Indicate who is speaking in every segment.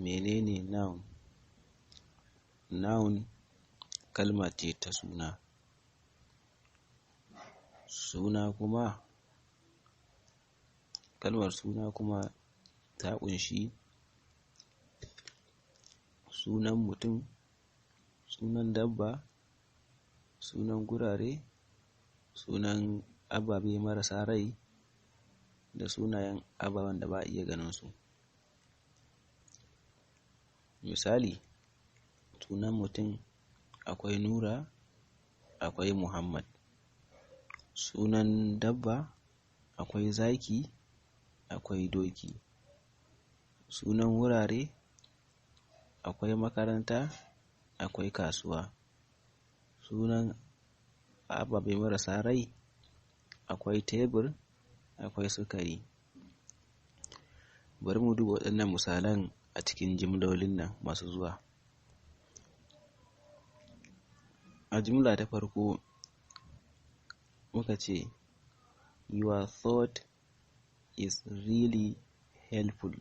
Speaker 1: Menene noun? Noun kalma ce ta suna. Suna kuma, kalmar suna kuma ta ƙunshi sunan mutum, sunan dabba, sunan gurare, sunan ababe marasa rai da sunayen ababen da ba a iya ganin su. Misali, sunan mutum akwai Nura, akwai Muhammad. Sunan dabba akwai zaki, akwai doki. Sunan wurare akwai makaranta, akwai kasuwa. Sunan ababe marasa rai akwai tebur, akwai sukari. Bari mu duba waɗannan misalan a cikin jimlolin nan masu zuwa. A jimla ta farko muka ce, "Your thought is really helpful."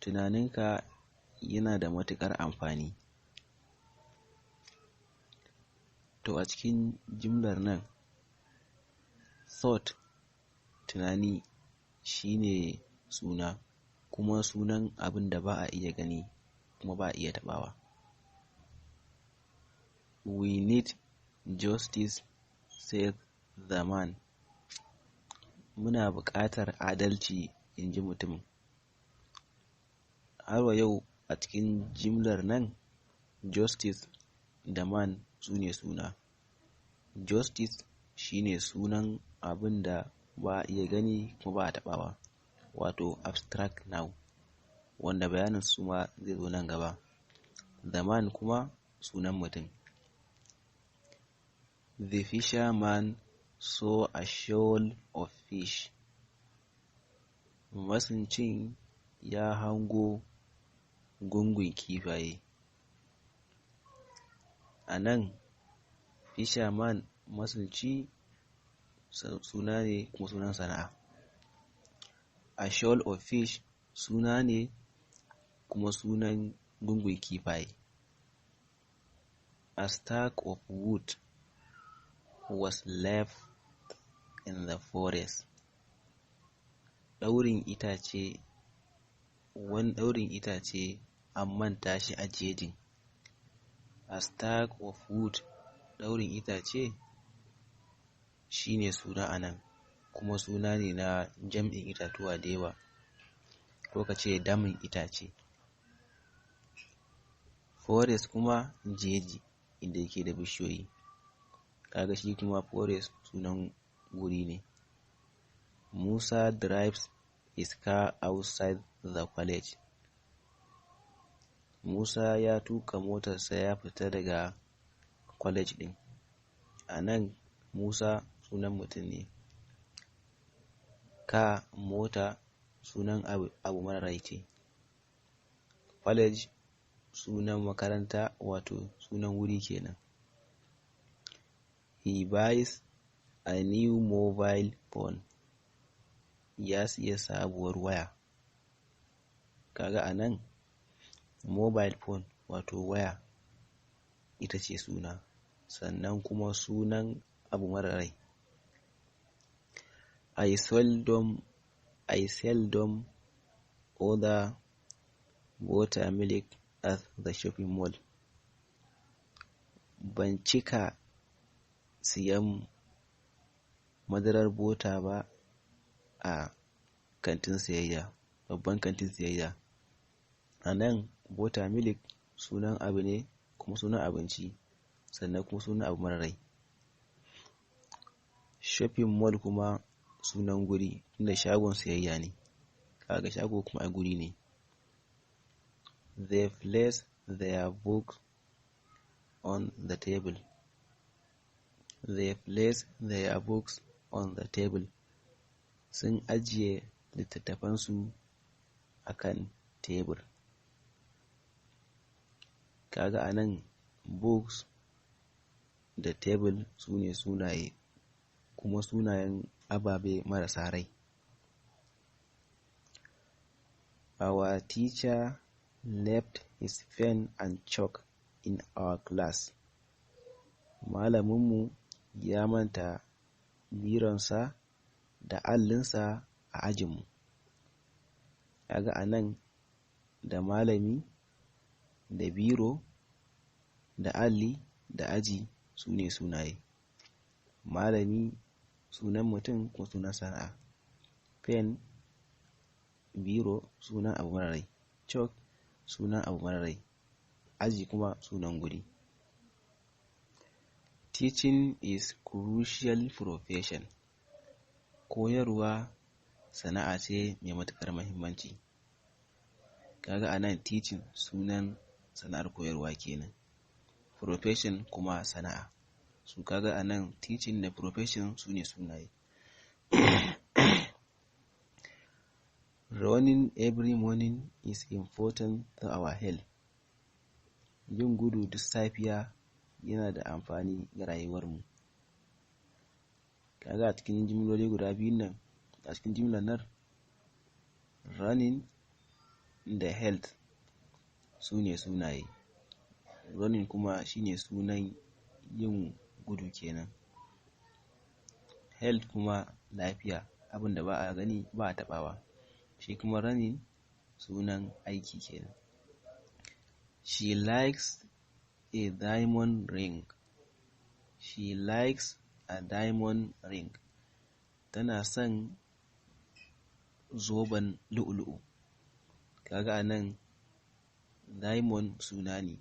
Speaker 1: Tunaninka yana da matuƙar amfani. To a cikin jimlar nan, thought, tunani, shine suna, kuma sunan abin da ba a iya gani kuma ba a iya taɓawa. "We need justice," said the man. Muna buƙatar adalci, in ji mutumin. Har wa yau a cikin jimlar nan, justice da man su ne suna. Justice shine sunan abin da ba a iya gani kuma ba a taɓawa, wato abstract noun, wanda bayanin su ma zai zo nan gaba. The man kuma sunan mutum. The fisherman saw a shoal of fish. Masuncin ya hango gungun kifaye. A nan fisherman, masunci, suna ne kuma sunan sana'a. A shoal of fish suna ne kuma sunan gungun kifaye. A stack of wood was left in the forest. Ɗaurin itace, wani ɗaurin itace an manta shi a jejin. A stack of wood, ɗaurin itace, shine suna a nan, kuma suna ne na jam'in itatuwa da yawa, ko ka ce damin itace. Forest kuma jeji inda yake da bishiyoyi. Kaga shi kuma forest sunan wuri ne. Musa drives his car outside the college. Musa ya tuƙa motarsa ya fita daga college ɗin. A nan Musa sunan mutum ne. Car, mota, sunan abu mara rai ce. College sunan makaranta, wato sunan wuri kenan. He buys a new mobile phone. Ya siya sabuwar waya. Kaga a nan mobile phone, wato waya, ita ce suna, sannan kuma sunan abu mara rai. I seldom order buttermilk at the shopping mall. Ban cika siyan madarar bota ba a kantin siyayya, babban kantin siyayya. A nan buttermilk sunan abu ne kuma sunan abinci, sannan kuma sunan abu mara rai. Shopping mall kuma sunan guri, tunda shagon siyayya ne. Kaga shago kuma a guri ne. They place their books on the table. They place their books on the table. Sun ajiye littattafansu a kan tebur. Kaga a nan books da table su ne sunaye, kuma sunayen ababe marasa rai. Our teacher left his pen and chalk in our class. Malaminmu ya manta bironsa da allinsa a ajinmu. Kaga a nan da malami da biro da alli da aji su ne sunaye. Malami sunan mutum ko sunan sana'a. Pen, biro sunan abu mara rai. Chalk sunan abu mara rai. Aji kuma sunan guri. Teaching is crucial profession. Koyarwa sana'a ce mai matuƙar muhimmanci. Kaga a nan teaching sunan sana'ar koyarwa kenan. Profession kuma sana'a. Su kaga a nan teaching da profession su ne sunaye. Running every morning is important to our health. Yin gudu duk safiya yana da amfani ga rayuwarmu. Kaga a cikin jimloli guda biyun nan, a cikin jimlar nan, running da health su ne sunaye. Running kuma shine sunan yin gudu kenan. Health kuma lafiya, abin da ba a gani ba a taɓawa. Shi kuma running sunan aiki kenan. She likes a diamond ring. She likes a diamond ring. Tana son zoben lu'u-lu'u. Kaga a nan diamond suna ne,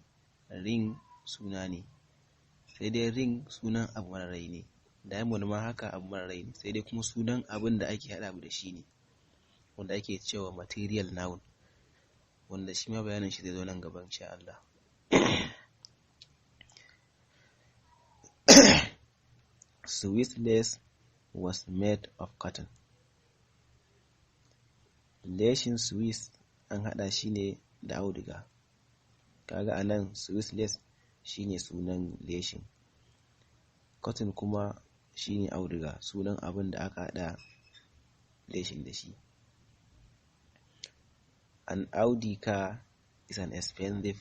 Speaker 1: ring suna ne. Sai dai ring sunan abu mara rai ne. Diamond ma haka abu mara rai ne. Sai dai kuma sunan abin da ake haɗa abu da shi ne, wanda ake cewa material noun, wanda shi ma bayanin shi zai zo nan gaba insha Allah. Swiss lace was made of cotton. Leshin Swiss an haɗa shi ne da auduga. Kaga a nan Swiss lace shine sunan leshin. Cotton kuma shine auduga, sunan abin da aka haɗa leshin da shi. An Audi car is an expensive.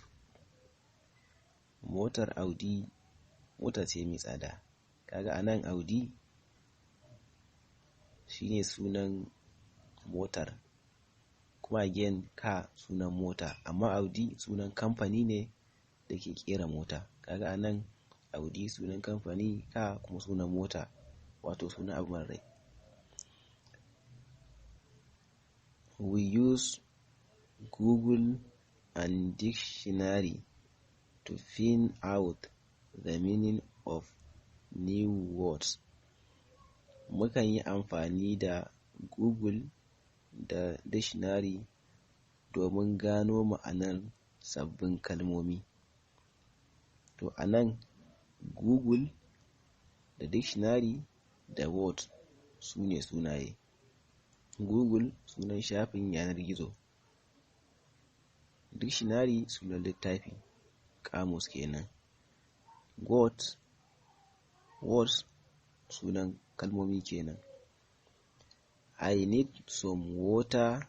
Speaker 1: Motar Audi mota ce mai tsada. Kaga a nan Audi shine sunan motar, kuma again car sunan mota, amma Audi sunan kamfani ne da ke ƙera mota. Kaga a nan Audi sunan kamfani, car kuma sunan mota, wato sunan abu mara rai. We use Google and dictionary to find out the meaning of new words. Mukan yi amfani da Google da dictionary domin gano ma'anar sabbin kalmomi. To a nan Google da dictionary da word su ne sunaye. Google sunan shafin yanar gizo. Dictionary sunan littafi, kamus kenan. Words sunan kalmomi kenan. I need some water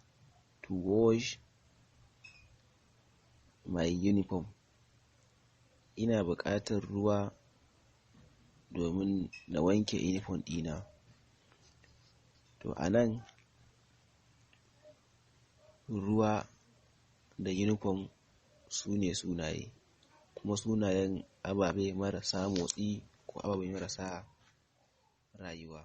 Speaker 1: to wash my uniform. Ina buƙatar ruwa domin na wanke uniform ɗina. To a nan ruwa da uniform su ne sunaye, kuma sunayen ababe marasa motsi ko ababe marasa rayuwa.